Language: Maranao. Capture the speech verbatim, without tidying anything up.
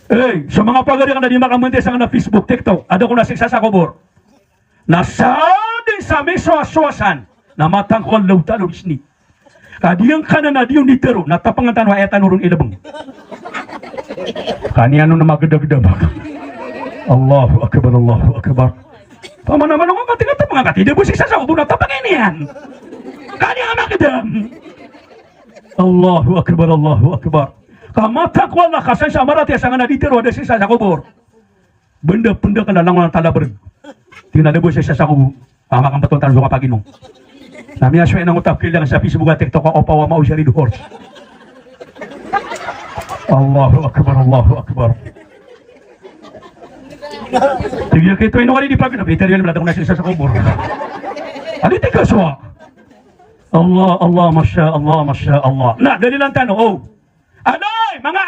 Ey, so manga pagari akn a di makamantay sangkanan a Facebook, TikTok, adn kon a siksa sa kobor. Na sadn sa misowasowa san na matangko o Allahu Ta'ala o isni. Ka di angkanan a di on di tero, na tapngan tano a aya tano ron ilbng. Kaniyan on na magdagdag. Allahu Akbar, Allahu Akbar. Pamanamana nga katii, tapngan katii, di bo siksa sa kobor na tapngan iyan. Kaniyan a magdam. Allahu Akbar, Allahu Akbar. Ka matangko o Allah, ka san sa maratiya sangkanan a di tero a da siksa sa kobor. Bnda pnda ka na langon a tala brg. Tig iyan a da bo siksa sa kobor. Pamakampton tano so kapagino. Na miyasowa iyan angkoto a pkhailay sa Facebook a TikTok a Opa Wama o Sharif Horse. Allahu Akbar, Allahu Akbar. Tig iyan, kito ino kari di pagino, bitaw iyan, mlada ko na siksa sa kobor. Adi tig ka sowa. Allah, Allah, masha Allah, masha Allah. Na, dalilan tano, o. Anay, manga